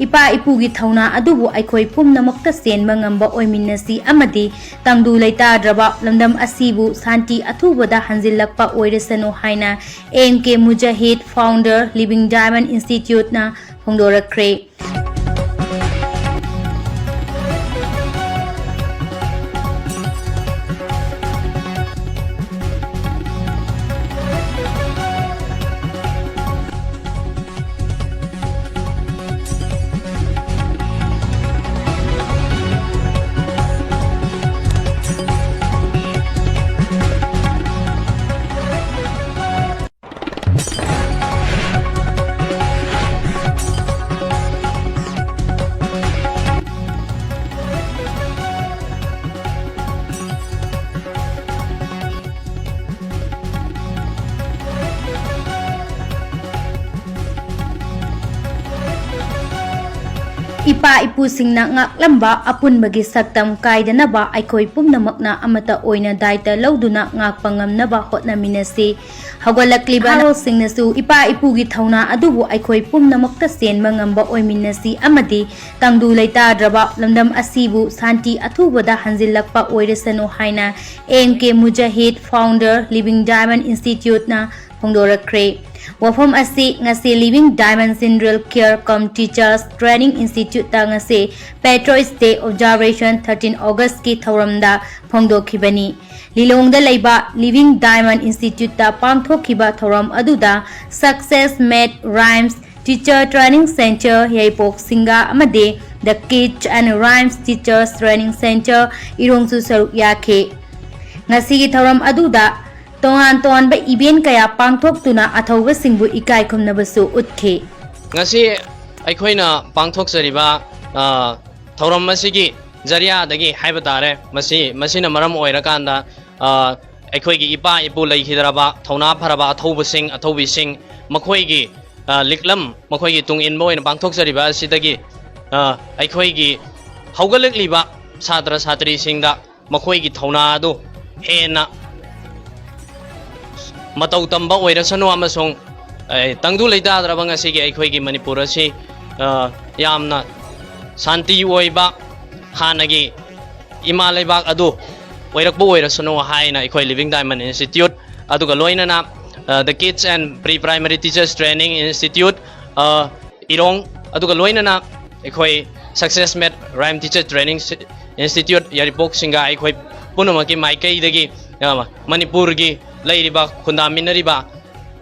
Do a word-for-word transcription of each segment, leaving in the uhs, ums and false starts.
ꯏꯄꯥ ꯏꯄꯨꯒꯤ ꯊꯧꯅꯥ ꯑꯗꯨꯕꯨ ꯑꯩꯈꯣꯏ ꯄꯨꯝꯅꯃꯛꯇ ꯆꯦꯟꯕ ꯉꯝꯕ ꯑꯣꯏꯃꯤꯟꯅꯁꯤ ꯑꯃꯗꯤ ꯇꯪꯗꯨ ꯂꯩꯇꯥꯗ꯭ꯔꯕ ꯂꯝꯗꯝ ꯑꯁꯤꯕꯨ ꯁꯥꯟꯇꯤ ꯑꯊꯨꯕꯗ ꯍꯟꯖꯤꯜꯂꯛꯄ ꯑꯣꯏꯔꯁꯅꯨ ꯍꯥꯏꯅ N K Mujahid, founder, Living Diamond Instituteꯅ ꯐꯣꯡꯗꯣꯔꯛꯈ꯭ꯔꯦ꯫ ꯏꯄꯥ ꯏꯄꯨꯁꯤꯡꯅ ꯉꯥꯛꯂꯝꯕ ꯑꯄꯨꯟꯕꯒꯤ ꯁꯛꯇꯝ ꯀꯥꯏꯗꯅꯕ ꯑꯩꯈꯣꯏ ꯄꯨꯝꯅꯃꯛꯅ ꯑꯃꯠꯇ ꯑꯣꯏꯅ ꯗꯥꯏꯇ ꯂꯧꯗꯨꯅ ꯉꯥꯛꯄ ꯉꯝꯅꯕ ꯍꯣꯠꯅꯃꯤꯟꯅꯁꯤ꯫ ꯍꯧꯒꯠꯂꯛꯂꯤꯕ ꯅꯍꯥꯔꯣꯜꯁꯤꯡꯅꯁꯨ ꯏꯄꯥ ꯏꯄꯨꯒꯤ ꯊꯧꯅꯥ ꯑꯗꯨꯕꯨ ꯑꯩꯈꯣꯏ ꯄꯨꯝꯅꯃꯛꯇ ꯆꯦꯟꯕ ꯉꯝꯕ ꯑꯣꯏꯃꯤꯟꯅꯁꯤ ꯑꯃꯗꯤ ꯇꯪꯗꯨ ꯂꯩꯇꯥꯗ꯭ꯔꯕ ꯂꯝꯗꯝ ꯑꯁꯤꯕꯨ ꯁꯥꯟꯇꯤ ꯑꯊꯨꯕꯗ ꯍꯟꯖꯤꯜꯂꯛꯄ ꯑꯣꯏꯔꯁꯅꯨ ꯍꯥꯏꯅ N K Mujahid, founder, Living Diamond Instituteꯅ ꯐꯣꯡꯗꯣꯔꯛꯈ꯭ꯔꯦ꯫ ꯋꯥꯐꯝ ꯑꯁꯤ ꯉꯁꯤ Living Diamond Central Care cum Teachers Training Instituteꯇ ꯉꯁꯤ Patriots Day Observation thirteen Augustꯀꯤ ꯊꯧꯔꯝꯗ ꯐꯣꯡꯗꯣꯛꯈꯤꯕꯅꯤ꯫ ꯂꯤꯂꯣꯡꯗ ꯂꯩꯕ Living Diamond Instituteꯇ ꯄꯥꯡꯊꯣꯛꯈꯤꯕ ꯊꯧꯔꯝ ꯑꯗꯨꯗ Success Made Rhymes Teacher Training Center ꯌꯥꯏꯄꯣꯛ ꯁꯤꯡꯒꯥ ꯑꯃꯗꯤ The Kids and Rhymes Teachers Training Center ꯏꯔꯣꯡꯁꯨ ꯁꯔꯨꯛ ꯌꯥꯈꯤ꯫ ꯉꯁꯤꯒꯤ ꯊꯧꯔꯝ ꯑꯗꯨꯗ ꯇꯣꯉꯥꯟ ꯇꯣꯉꯥꯟꯕ event ꯀꯌꯥ ꯄꯥꯡꯊꯣꯛꯇꯨꯅ ꯑꯊꯧꯕꯁꯤꯡꯕꯨ ꯏꯀꯥꯏ ꯈꯨꯝꯅꯕꯁꯨ ꯎꯠꯈꯤ꯫ ꯉꯁꯤ ꯑꯩꯈꯣꯏꯅ ꯄꯥꯡꯊꯣꯛꯆꯔꯤꯕ, ꯑ, ꯊꯧꯔꯝ ꯑꯁꯤꯒꯤ ꯖꯔꯤꯌꯥꯗꯒꯤ ꯍꯥꯏꯕ ꯇꯥꯔꯦ, ꯃꯁꯤ, ꯃꯁꯤꯅ ꯃꯔꯝ ꯑꯣꯏꯔꯀꯥꯟꯗ, ꯑ, ꯑꯩꯈꯣꯏꯒꯤ ꯏꯄꯥ ꯏꯄꯨ ꯂꯩꯈꯤꯗ꯭ꯔꯕ ꯊꯧꯅꯥ ꯐꯔꯕ ꯑꯊꯧꯕꯁꯤꯡ, ꯑꯊꯧꯕꯤꯁꯤꯡ, ꯃꯈꯣꯏꯒꯤ, ꯑ, ꯂꯤꯛꯂꯝ, ꯃꯈꯣꯏꯒꯤ ꯇꯨꯡ ꯏꯟꯕ ꯑꯣꯏꯅ ꯄꯥꯡꯊꯣꯛꯆꯔꯤꯕ ꯑꯁꯤꯗꯒꯤ, ꯑ, ꯑꯩꯈꯣꯏꯒꯤ ꯍꯧꯒꯠꯂꯛꯂꯤꯕ ꯁꯥꯇ꯭ꯔ ꯁꯥꯇ꯭ꯔꯤꯁꯤꯡꯗ ꯃꯈꯣꯏꯒꯤ ꯊꯧꯅꯥ ꯑꯗꯨ ꯍꯦꯟꯅ ꯃꯇꯧ ꯇꯝꯕ ꯑꯣꯏꯔꯁꯅꯨ ꯑꯃꯁꯨꯡ, ꯑꯦ, ꯇꯪꯗꯨ ꯂꯩꯇꯥꯗ꯭ꯔꯕ ꯉꯁꯤꯒꯤ ꯑꯩꯈꯣꯏꯒꯤ ꯃꯅꯤꯄꯨꯔ ꯑꯁꯤ ꯑ, ꯌꯥꯝꯅ ꯁꯥꯟꯇꯤ ꯑꯣꯏꯕ, ꯍꯥꯟꯅꯒꯤ ꯏꯃꯥ ꯂꯩꯕꯥꯛ ꯑꯗꯨ ꯑꯣꯏꯔꯛꯄ ꯑꯣꯏꯔꯁꯅꯨ ꯍꯥꯏꯅ ꯑꯩꯈꯣꯏ Living Diamond Institute, ꯑꯗꯨꯒ ꯂꯣꯏꯅꯅ, ꯑ, The Kids and Pre-Primary Teachers Training Institute, ꯑ, ꯏꯔꯣꯡ, ꯑꯗꯨꯒ ꯂꯣꯏꯅꯅ ꯑꯩꯈꯣꯏ Success Made Rhyme Teacher Training Si-, Institute ꯌꯥꯏꯔꯤꯄꯣꯛꯁꯤꯡꯒ ꯑꯩꯈꯣꯏ ꯄꯨꯝꯅꯃꯛꯀꯤ ꯃꯥꯏꯀꯩꯗꯒꯤ, ꯑ, ꯃꯅꯤꯄꯨꯔꯒꯤ ꯂꯩꯔꯤꯕ ꯈꯨꯟꯗꯥꯃꯤꯟꯅꯔꯤꯕ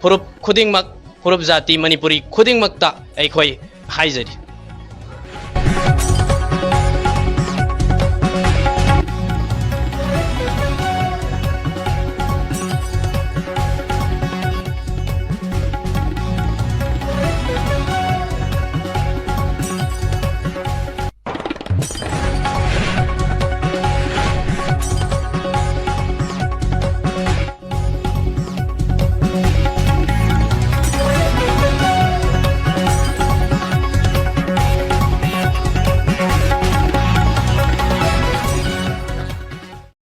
ꯐꯨꯔꯨꯞ ꯈꯨꯗꯤꯡꯃꯛ, ꯐꯨꯔꯨꯞ ꯖꯥꯇꯤ ꯃꯅꯤꯄꯨꯔꯤ ꯈꯨꯗꯤꯡꯃꯛꯇ ꯑꯩꯈꯣꯏ ꯍꯥꯏꯖꯔꯤ꯫